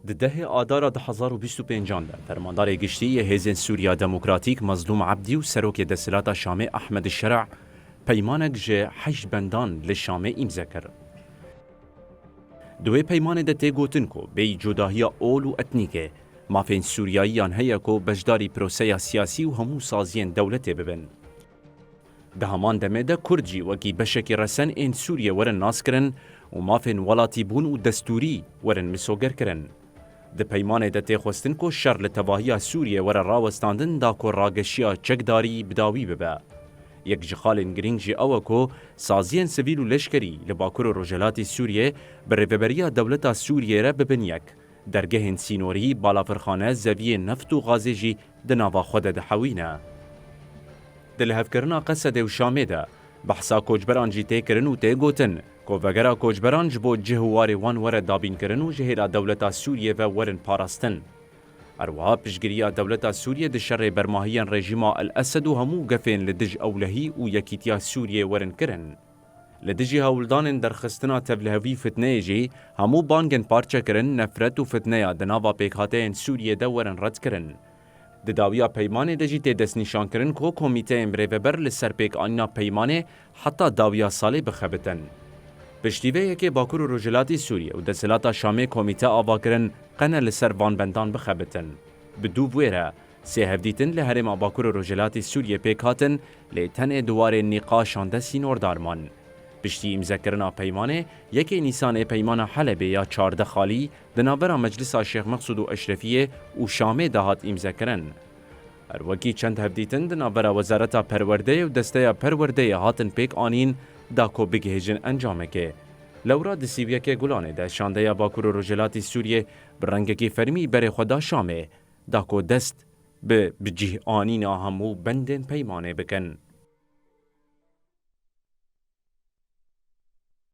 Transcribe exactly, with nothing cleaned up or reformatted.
Di dehê Adara du hezar û bîst û pêncan de Fermandarê Giştî yê Hêzên Sûriya Demokratîk Mezlûm Ebdî û Serokê Desthilata Şamê Ehmed Şer'a peymanek ji heşt bendan li Şamê îmze kir. Di wê peymanê de tê gotin ku bêyî cudahiya ol û etnîkê, mafên Sûriyayiyan heye ku beşdarî proseya siyasî û hemû saziyên dewletê bibin. Di heman demê de Kurd jî wekî beşekî resen ên Sûriyê werin naskirin û mafên welatîbûn û destûrî werin misogerkirin. Di peymanê de tê xwestin ku şer li tevahiya Sûriyê were rawestandin da ku rageşiya çekdarî bi dawî bibe. Yek ji xalên girîng jî ew e ku saziyên sivîl û leşkerî li Bakur û Rojhilatê Sûriyê bi rêveberiya dewleta Sûriyê re bibin yek. Dergehên sînorî, balafirxane, zeviyên neft û gazê jî di nava xwe de dihewîne. Di lihevkirina Qesedê û Şamê de behsa koçberan jî tê kirin û tê gotin ku vegera koçberan ji bo cih û warê wan were dabînkirin û ji hêla dewleta Sûriyê ve werin parastin. Her wiha piştgiriya dewleta Sûriyê di şerê bermahiyên rejîma El Esed û hemû gefên li dij ewlehî û yekîtiya Sûriyê werin kirin. Li dijî hewldanên derxistina tevlihevî fitneyê jî hemû bangên parçekirin, nefret û fitneya di nava pêkhateyên Sûriyê de werin redkirin. Di dawiya peymanê de jî tê destnîşankirin ku komîteyên birêveber li ser pêkanîna peymanê heta dawiya salê bixebitin. Piştî vê yekê Bakur û Rojhilatê Sûriyê û Desthilata Şamê komîte ava kirin qene li ser van bendan bixebitin. Bi dû wê re, sê hevdîtin li herêma Bakur û Rojhilatê Sûriyê pêk hatin, lê tenê di warê nîqaşan de sînordar man. Piştî îmzekirina peymanê, yekê Nîsanê peymana Helebê ya çardeh xalî di navbera Meclisa Şêx Meqsûd û Eşrefiyê û Şamê de hat îmzekirin. Her wekî çend hevdîtin di navbera Wezareta Perwerdeyê û Desteya Perwerdeyê hatin pêk anîn da ku bigihêjin encamekê. Lewra di sî û yekê Gulanê de şandeya Bakur û Rojhilatê Sûriyê bi rengekî fermî berê xwe da Şamê, da ku dest bi bicih anîna hemû bendên peymanê bikin.